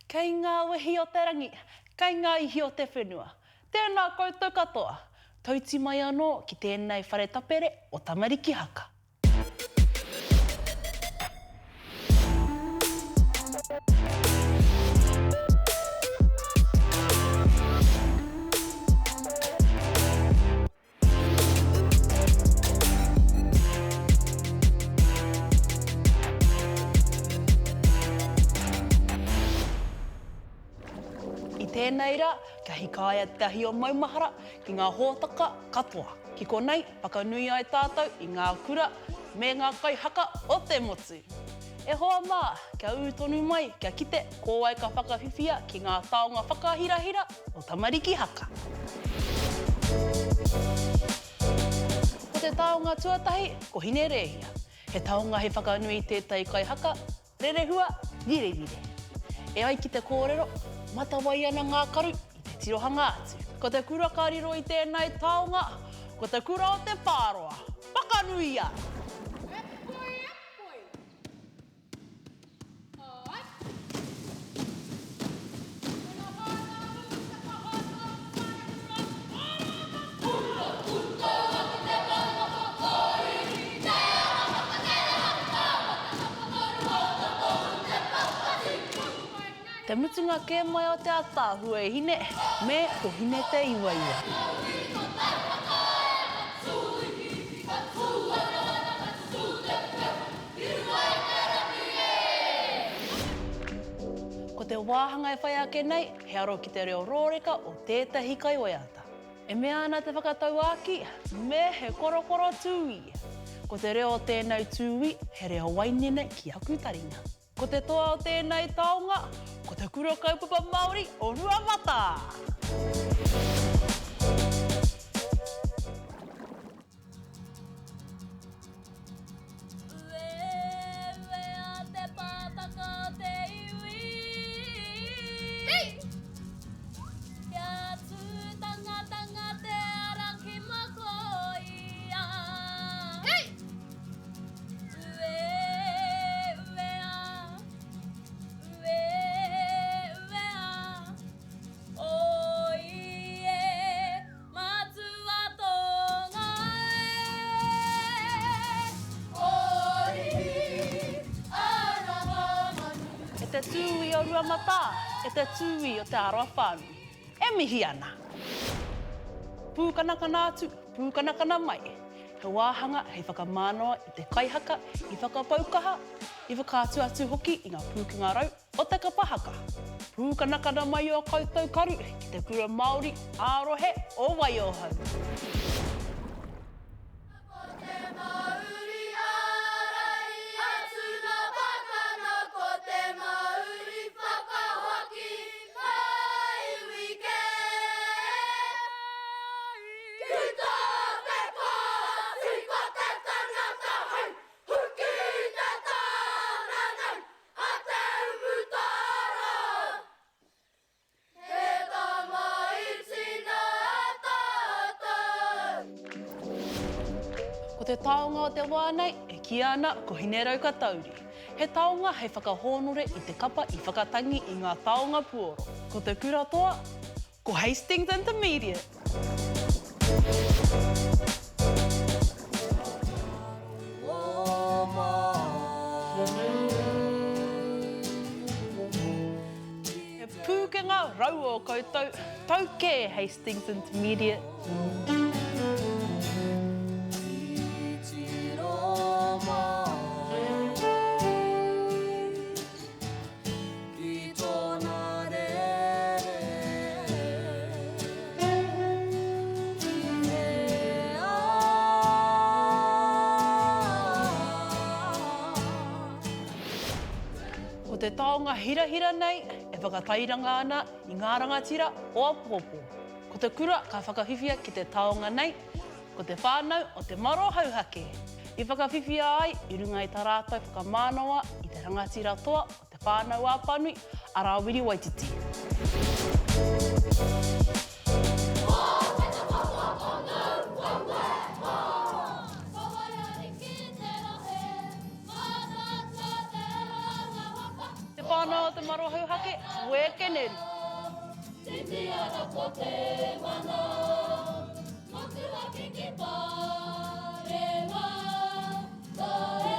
Kei ngā wehi o te rangi, kei ngā ihi o te whenua. Tēnā koutou katoa. Tauti mai anō ki tēnei whare tapere o Tamariki Haka. I tēnei rā, kia hikaia te ahi o maumahara ki ngā hōtaka katoa. Ki konei, whakanui ai tātou i ngā kura me ngā kaihaka o te motu. E hoa mā, kia ū tonu mai, kia kite ko wai ka whakawhiwhia ki ngā taonga whakahirahira o Tamariki Haka. Ko te taonga tuatahi, ko Hinerēhia. He taonga hei whakanui i tētahi kaihaka, rerehua, rirerire. E ai ki te kōrero, matawai ana ngā karu i te tirohanga atu. Ko te kura ka riro i tēnei taonga, ko te kura o Te Pāroa. Whakanuia! E poi, e poi! Te mutunga kē mai o te ataahua e hine, me ko Hine te Iwaiwa. Ko te wāhanga e whai ake nei, he aro ki te reo rōreka o tētahi kaiwaiata. E mea ana te whakatauākī, me he korokoro tūī. Ko te reo o tēnei tūī, he reo wainene ki aku taringa. Ko te toa o tēnei taonga, ko te Kura Kaupapa Māori o Ruamatā! Ueuea te pātaka o te iwi. Hei! Kia tūtangatanga te ara ki Makoia. Hei! Ueuea, ueuea, oi e. Matua Tonga e, oi ana ngā manu. E te tūī o Ruamatā, e te tūī o Te Arawa whānui, e mihi ana. Pūkanakana atu, pūkanakana mai, he wāhanga hei whakamānawa i te kaihaka i whakapau kaha, i whakaatu atu hoki i ngā pūkenga rau O te kapa haka. Pūkanakana mai ō koutou karu ki te Kura Māori ā-rohe o Waiohau. Ko te mauri ārai atu nā Pakana ko te mauri whakahoki ngā iwi kē. Ki tā te kōti ko te tangata hei huki i te tāna nei A Te Umutara, he tamaiti nā tātou. Ko te taonga o te wā nei e kīia ana ko Hineraukatauri. He taonga hei whakahōnore i te kapa i whakatangi i ngā taonga puoro. Ko te kura toa, Ko Hastings Intermediate. He pūkenga rau ō koutou, tau kē Hastings Intermediate. Ki tōna rere, ki hea? Ko te taonga hirahira nei e whakatairanga ana i ngā rangatira o apōpō. Ko te kura ka whakawhiwhia ki te taonga nei, ko te whānau o Te Maro Hauhake, i whakawhiwhia ai i runga i tā rātou whakamānawa i te rangatira toa o Te Whānau-ā-Apanui, a Rāwiri Waititi. Te Whānau. mana o te maro hauhake, wekeneru. Titi ana ko te mana, motuhake ki Parewa, ka e.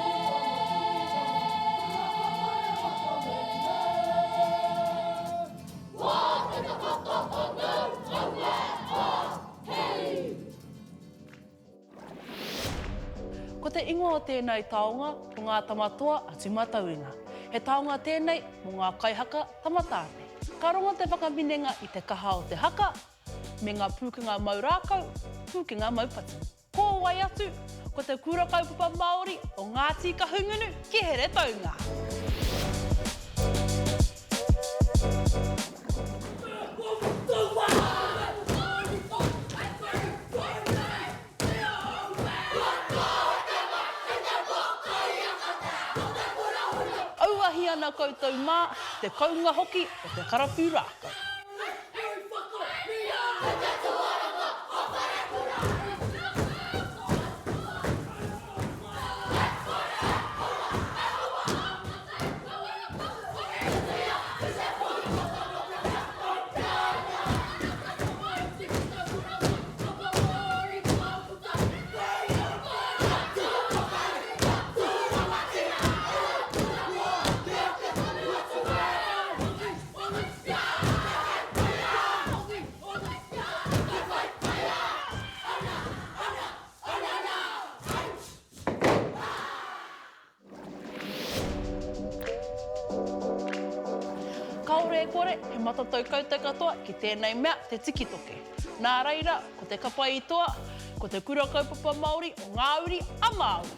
Ko te ingoa o tēnei taonga ko Ngā Tamatoa a Tūmatauenga. He taonga tēnei mō ngā kaihaka tama tāne. Ka rongo te whakaminenga i te kaha o te haka me ngā pūkenga mau rākau, pūkenga mau patu. Ko wai atu, ko te Kura Kaupapa Māori o Ngāti Kahungunu ki Heretaunga. Auahi ana koutou mā, te kounga hoki o te karawhiu rākau. Kāore e kore, he matatau koutou katoa ki tēnei mea te tikitoke. Nā reira, ko te kapa i toa, ko te kura kaupapa Māori o Ngā Uri a Māui.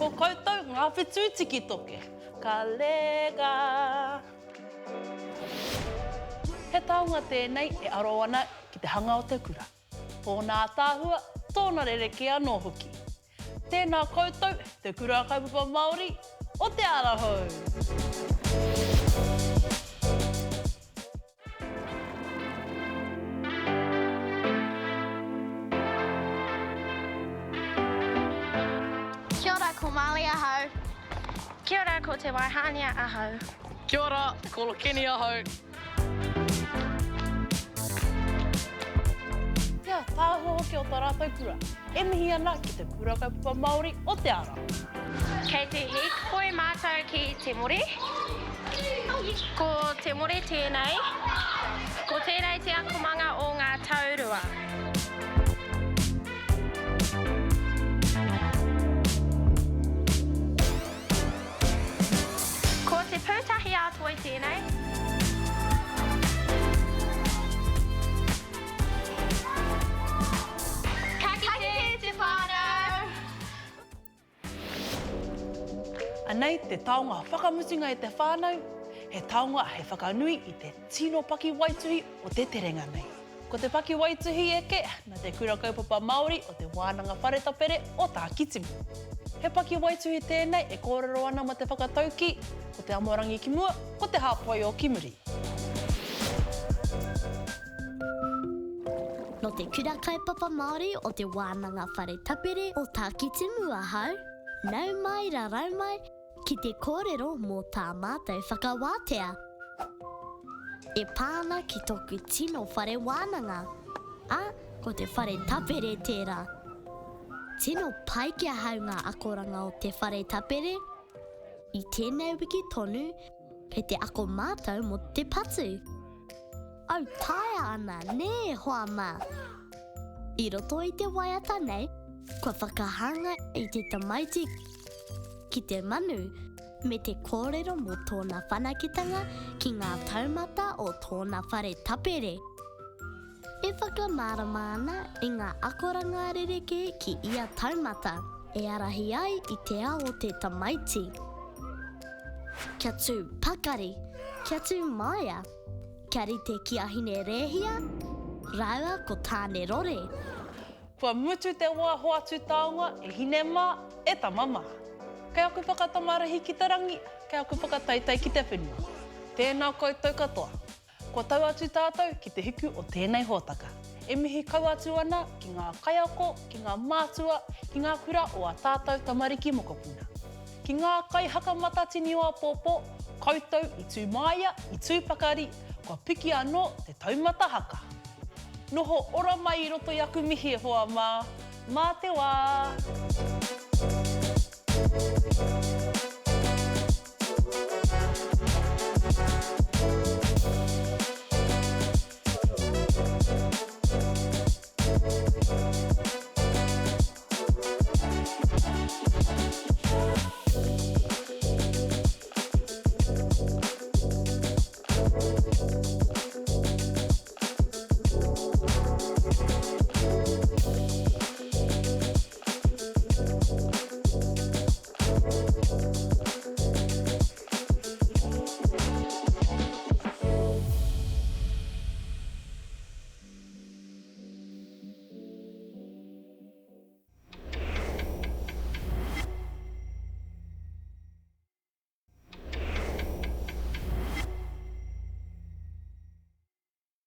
Ko koutou ngā whetū tikitoke. Ka lega. He taonga tēnei e aro ana ki te hanga o te kura. Tōna ātaahua, tōna rerekē anō hoki. Tēnā koutou, te Kura Kaupapa Māori o Te Ara Hou! Kia ora, ko Marley ahau. Kia ora, ko Te Waihānia ahau. Kia ora, ko Lokeni ahau. Te ātaahua hoki o tā rātou kura, e mihi ana ki te Kura Kaupapa Māori o Te Arawa. Kei te hīkoi mātou ki Te More. Ko Te More tēnei. Ko tēnei te akomanga o ngā taurua. Ko te pūtahi ā-toi tēnei. Ka kite te whānau! Anei te taonga whakamutunga e te whānau, he taonga hei whakanui i te tino pakiwaituhi o te terenga nei. Ko te pakiwaituhi eke na te Kura Kaupapa Māori o Te Wānanga Whare Tapere o Tākitimu. He pakiwaituhi tēnei e kōrero ana mō te whakataukī, ko te amorangi ki mua, ko te hāpai o ki muri. Nō Te Kura Kaupapa Māori o Te Wānanga Whare Tapere o Tākitimu ahau, nau mai rarau mai ki te kōrero mō tā mātou whakawātea e pā ana ki tōku tino whare wānanga, ā, ko te whare tapere tērā. Tino pai ki ahau ngā akoranga o te whare tapere. I tēnei wiki tonu, kei te ako mātou mō te patu. Au taea ana, nē, hoa mā? I roto i te waiata nei, kua whakahāngai i te tamaiti ki te manu me te kōrero mō tōna whanaketanga ki ngā taumata o tōna whare tapere. E whakamārama ana i ngā akoranga rerekē ki ia taumata. E ārahi ai i te ao o te tamaiti. Kia tū pakari, kia tū māia, kia rite ki a Hine Rēhia rāua ko Tāne Rore. Kua mutu te wā hoatu taonga e hine mā, e tama mā. Kei aku whakatamarahi ki te rangi, kei aku whakataitai ki te whenua. Tēnā koutou katoa. Kua tau atu tātou ki te hiku o tēnei hōtaka. E mihi kau atu ana ki ngā kaiako, ki ngā mātua, ki ngā kura o ā tātou tamariki mokopuna. Ki ngā kaihaka matatini o āpōpō, koutou i tū māia, i tū pakari, kua piki anō te taumata haka. Noho ora mai i roto i aku mihi e hoa mā, mā te wā!